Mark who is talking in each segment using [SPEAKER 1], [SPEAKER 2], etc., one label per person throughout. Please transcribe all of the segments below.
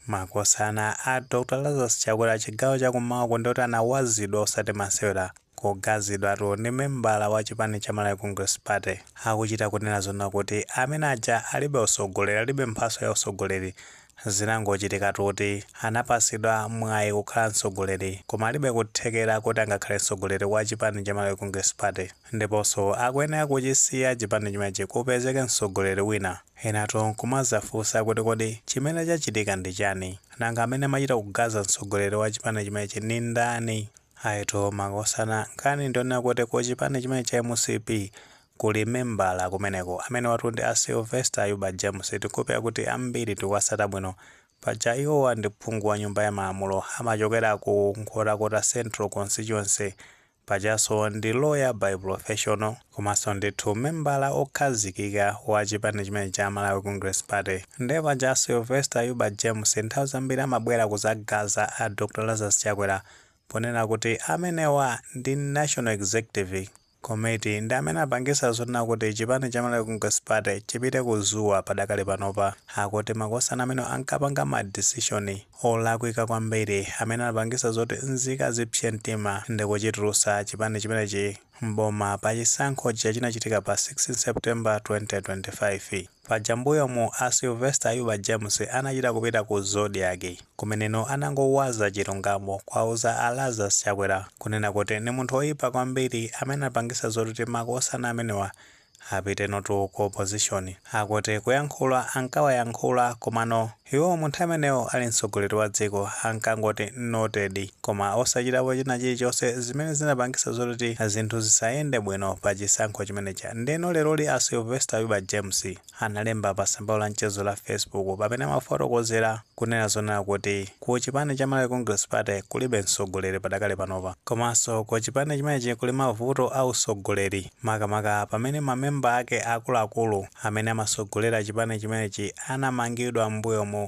[SPEAKER 1] Makosana a Dr Lazarus Chakwera chigawo chakummawa ndoti anawazidwa, osati masewera, kugazidwatu ndi membala wa chipani cha Malawi Congress Party. Akuchita kunena zona kuti amene aja alibe usogoleri, alibe mphaso ya usogoleri. Zinangochitika kuti anapasidwa mwayi kukhala mtsogoleri, koma alibe kuthekera kuti angakhale mtsogoleri wa chipani cha Malawi Congress Party, ndiponso akuyenera kuchisiya chipani chimenechi, kupezeke mtsogoleri wina. Enatu nkumazafunsa kuti kodi chimene chachitika ndi chani? Nanga amene amachita kugaza mtsogoleri wa chipani chimenechi ni ndani? Ayitu makosana, nkhani ndionena kuti ku chipani chimene cha MCP kuli membala kumeneko amene watu ndi a Sylvester Ayuba James. Tikupeza kuti ambiri tikuwasata bwino. Paja iwowa ndi phungu wa Nyumba ya Malamulo, amachokera ku Nkhotakota Central Constituency. Pajanso ndi lawyer by professional, komanso ndithu membala okhazikika wa chipani chimene cha Malawi Congress Party. Ndiye paja Sylvester Ayuba James nthawi zambiri amabwera kuzagaza a Dr Lazarus Chakwera, ponena kuti amenewa ndi National Executive Committee, ndi amene apangisa zonena kuti chipani cha Malawi Congress Party chipite kuzuwa padakali panopa. Akuti makosana amene ankapanga ma decision olakwika kwambiri amene anapangisa zoti nzika zipse mtima ndi kuchitulusa chipani chimenechi mboma pa chisankho chinachitika pa 16 September 2025. Paja mbuyomu a Sylvester Ayuba James anachita kupita ku Zodiak, kumeneno anangowaza chilungamo, kwauza a Lazarus Chakwera kunena kuti ni munthu oyipa kwambiri amene anapangisa zoti makosana amenewa apite notu ku opposition. Akuti kuyankhula ankawayankhula, komano iwo munthu amenewo ali mtsogoleri wa dziko ankangoti "noted", koma osachitapo china chilichonse, zimene zinapangisa zoti zinthu zisayende bwino pa chisankho chimenecha. Ndeno leroli a Sylvester Ayuba James analemba pa tsamba la mchezo la Facebook, pamene amafotokozera kunena zonena kuti ku chipani cha Malawi Congress Party kulibe mtsogoleri padakali panopa, komanso ku chipani chimenechi kuli mavuto a usogoleri, makamaka pamene mamemba ake akuluakulu amene amasogolera chipani chimenechi anamangidwa m'mbuyomu,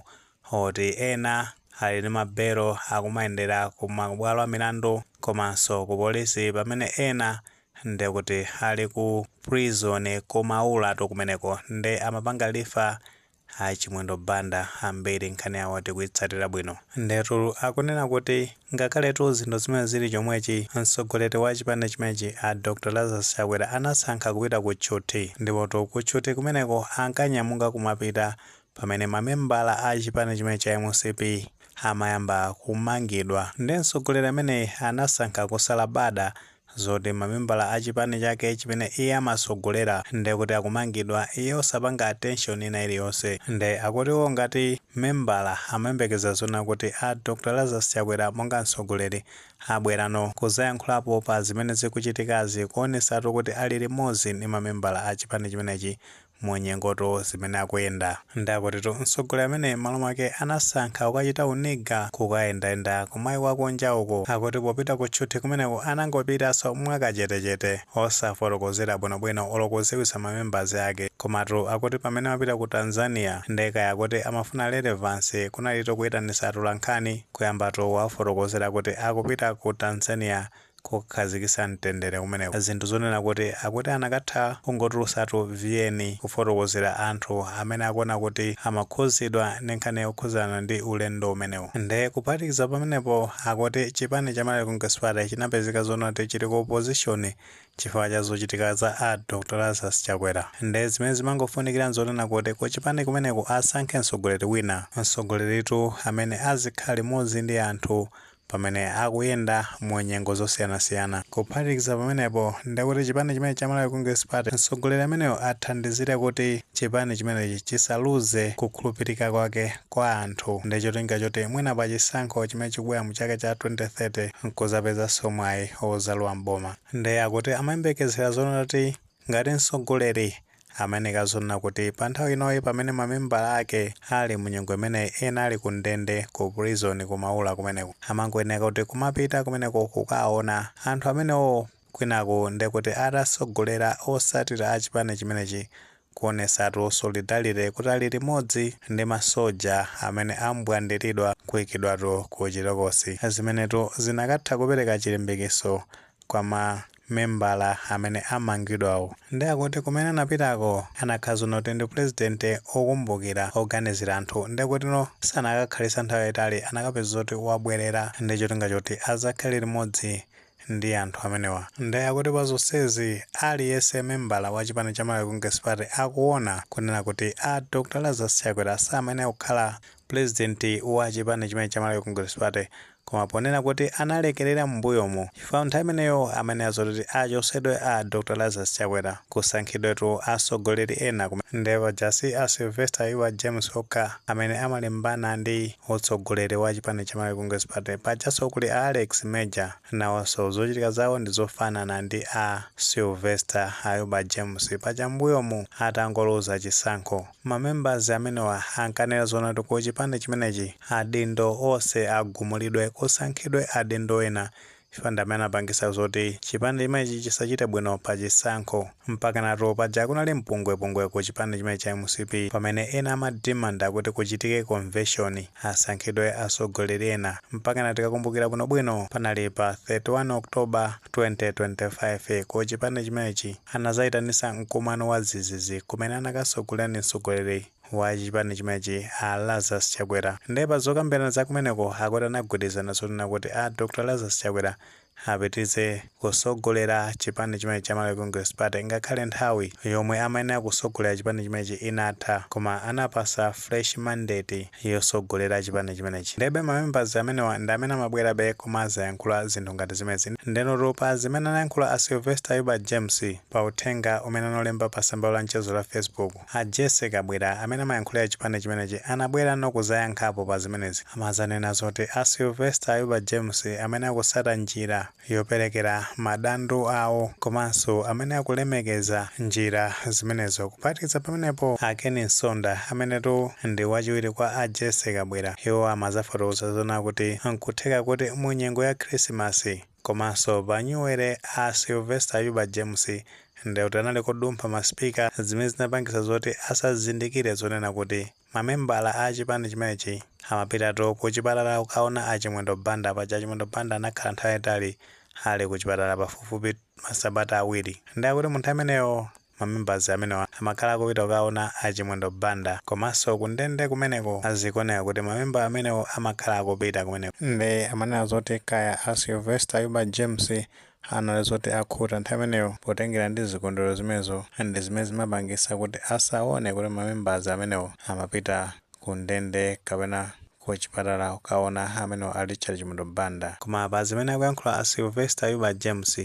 [SPEAKER 1] oti ena ali ndi mabelo akumayendera ku mabwalo a milandu komanso ku polisi, pamene ena ndekuti ali ku prison kumaulatu kumeneko. Nde amapanga refer a Chimwendo Banda. Ambiri nkhani yawo tikuitsatira bwino. Ndetu akunena kuti ngakhaletu zinthu zimene zili chomwechi, mtsogoleri wa chipani chimenechi a Dr Lazarus Chakwera anasankha kupita ku tchuthi, ndipotu ku tchuthi kumeneko ankanyamuka kumapita pamene mamembala a chipani chimene cha MCP amayamba kumangidwa. Ndi mtsogoleri ameneyi anasankha kusalabada zoti mamembala a chipani chake chimene iye amasogolera ndekuti akumangidwa, iye osapanga attention ina iliyonse. Nde akutiwo ngati membala amayembekeza zona kuti a Dr Lazarus Chakwera monga mtsogoleri abwerano kuzayankhulapo pa zimene zikuchitikazi, kuonesatu kuti ali limodzi ndi mamembala a chipani chimenechi mu nyengoto zimene akuyenda. Ndakutitu mtsogoleri amene malo mwake anasankha kukachita uniga, kukayendayenda kumayi akunja uko. Akuti popita ku tchuthi kumeneko anangopitanso mwakachetechete, osafotokozera bwinobwino olo kudziwitsa mamembers ake. Komatu akuti pamene amapita ku Tanzania, ndekaya akuti amafuna relevance, kunalito kuyitanisa atolankhani kuyambatu wafotokozera kuti akupita ku Tanzania kukhazikitsa mtendere kumeneko, zinthu zonena kuti akuti anakatha kungotulusatu VN kufotokozera anthu amene akuona kuti amakhuzidwa ndi nkhani yokhuzana ndi ulendo umenewu. Nde kuphatikiza pamenepo, akuti chipani cha Malawi Congress Party chinapezeka zona kuti chili ku opposition chifukwa cha zochitika za a Dr Lazarus Chakwera. Nde zimene zimangofunikira nzonena kuti ku chipani kumeneko asankhe mtsogoleri wina, mtsogoleritu amene azikhala limodzi ndi anthu pamene akuyenda mu nyengo zosiyanasiyana. Kuphatikiza pamenepo, ndekuti chipani chimene cha Malawi Congress Party, mtsogoleri ameneyo athandizire kuti chipani chimenechi chisaluze kukhulupirika kwake kwa anthu, ndi cholinga choti mwina pa chisankho chimene chikubwera mu chaka cha 2030 nkuzapezanso mwayi ozalowa mboma. Nde akuti amayembekezera zonena kuti ngati mtsogoleri amene kazonena kuti pa nthawi inoyi, pamene mamembala ake ali mu nyengo imeneyi, ena ali ku ndende, ku prison kumaula kumeneko, amangoyeneka kuti kumapita kumeneko kukaona anthu amenewo, kwinaku ndekuti atasogolera osatira a chipani chimenechi kuonesatu solidarity kuti ali limodzi ndi masoja amene ambwandiridwa kuyikidwatu ku chitokosi, zimenetu zinakatha kupereka chilimbikiso kwa ma members ake a chipani chimenechi cha MCP. Membala amene amangidwawo ndi akuti kumene anapitako anakhala zoti ndi president okumbukira, oganizira anthu, ndi kutino sanakakhalisa nthawi yayitali, anakapeza zoti wabwerera ndi cholinga choti azakhale limodzi ndi anthu amenewa. Ndi akuti pa zonsezi, aliyense membala wa chipani cha Malawi Congress Party akuona kunena kuti a Dr Lazarus Chakwera samene kukhala president wa chipani chimene cha Malawi Congress Party, koma ponena kuti analekerera m'mbuyomu chifukwa nthawi imeneyo amene azoti achosedwe a Dr Lazarus Chakwera, kusankhidwetu atsogoleri ena. Ndipo jasi a Sylvester Ayuba James okha amene amalimbana ndi utsogoleri wa chipani cha Malawi Congress Party. Pajanso kuli a Alex Major, nawonso zochitika zawo ndi zofanana ndi a Sylvester Ayuba James. Paja m'mbuyomu atangoluza chisankho, mamembers amenewa ankanena zoona kuti ku chipani chimenechi adindo onse agumulidwe, kusankhidwe adindo ena, chifukwa ndi amene anapangisa zoti chipani chimenechi chisachite bwino pa chisankho. Mpaka nato paja kunali mpungwepungwe ku chipani chimene cha MCP, pamene ena amadimanda kuti kuchitike convention, asankhidwe atsogoleri ena. Mpaka na tikakumbukira bwinobwino, panali pa 31 October 2025, ku chipani chimenechi anazayitanisa mkumano wa zizizi kumene anakasogolera ndi mtsogoleri wa chipani chimenechi, a Lazarus Chakwera. Ndiye pa zokambirana za kumeneko akuti anagwirizana zonena kuti a Dr Lazarus Chakwera apitirize kusogolera chipani chimenechi cha Malawi Congress Party, ngakhale nthawi yomwe amayenera kusogolera chipani chimenechi inatha, koma anapasa fresh mandate yosogolera chipani chimenechi. Ndebe mamembers amenewa ndi amene amabwerabe kumazayankhula zinthu ngati zimenezi. Ndenotu pa zimene anayankhula a Sylvester Ayuba James pa uthenga umene analemba pa tsamba la mchezo la Facebook, a Jesse Kabwera amene amayankhulira chipani chimenechi anabwera nokuzayankhapo pa zimenezi. Amazanena zoti a Sylvester Ayuba James amene akusata njira yoperekera madando awo komanso amene akulemekeza njira zimenezo. Kuphatikiza pamenepo, a Ken Msonda amenetu ndi wachiwiri kwa a Jesse Kabwera, iwo amazafotokoza zona kuti nkutheka kuti mu nyengo ya Khrisimasi komanso pa New Year, a Sylvester Ayuba James ndekuti anali kudumpha masipika, zimene zinapangisa zoti asazindikire zonena kuti mamembala a chipani chimenechi amapitatu ku chipatala kukaona a Chimwendo Banda. Paja Chimwendo Banda anakhala nthawi yayitali ali ku chipatala, pafupifupi masabata 2. Ndakuti munthu ameneyo, mamembers amenewa amakhala akupita kukaona a Chimwendo Banda, komanso kundende kumeneko azikuoneka kuti mamemba amenewo amakhala akupita kumeneko. Ndi amanena zoti kaya a Sylvester Ayuba James anali zoti akhuta nthawi imeneyo potengera ndi zikondwerero zimenezo, ndi zimene zimapangisa kuti asaone kuti mamembers amenewo amapita ku ndende kapena ku chipatala kukaona amenewo a Richard Chimwendo Banda. Koma pa zimene akuyankhula a Sylvester Ayuba James,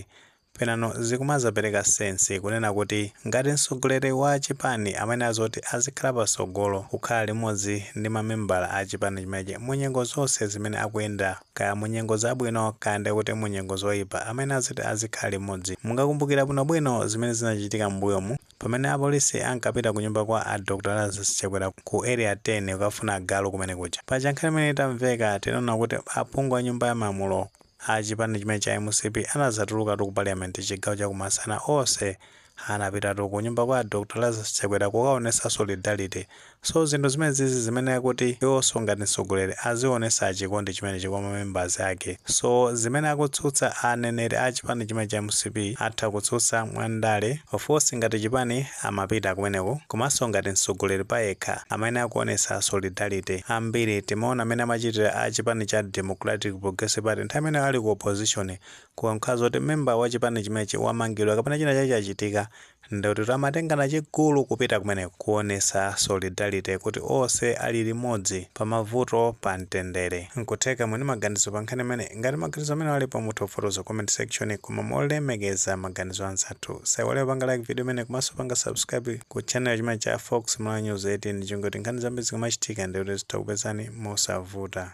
[SPEAKER 1] penano zikumazapereka sense kunena kuti ngati mtsogoleri wa chipani amene azoti azikhala patsogolo kukhala limodzi ndi mamembala a chipani chimenechi mu nyengo zonse zimene akuyenda, kaya mu nyengo zabwino kaya ndikuti mu nyengo zoyipa, amene aziti azikhala limodzi. Mungakumbukira bwinobwino zimene zinachitika m'mbuyomu pamene apolisi ankapita ku nyumba kwa a Dr Lazarus Chakwera ku Area 10 kukafuna galu kumene kuja. Paja nkhani imene itamveka, tinaona kuti aphungu a nyumba ya malamulo a chipani chimene cha MCP anazatulukatu ku parliament chigawo chakumasana, onse anapitatu ku nyumba kwa Dr Lazarus Chakwera kukaonesa solidarity. So zinthu zimene zizi zimene kuti iwonso ngati mtsogoleri azionesa chikondi chimene kwa mamembers ake. So zimene akutsutsa aneneri a chipani chimene cha MCP, atha kutsutsa mwandale. Of course, ngati chipani amapita kumeneko, komanso ngati mtsogoleri payekha amene akuonesa solidarity. Ambiri timaona amene amachitira a chipani cha Democratic Progressive Party nthawi imene ali ku opposition, kunkhala zoti member wa chipani chimenechi wamangidwa kapena china chake chachitika, ndikuti amatengana chigulu kupita kumeneko kuonesa solidarity kuti onse ali limodzi pa mavuto, pa mtendere. Nkutheka mwini maganizo pa nkhani imene. Ngati maganizo amene alipo, mutha kufotokoza comment section, koma molemekeza maganizo anzathu. Saiwale panga like video imene komanso panga subscribe ku channel chimene cha Fox Malawi News 18, chingoti nkhani zambiri zikamachitika ndikuti zitha kupezani mosavuta.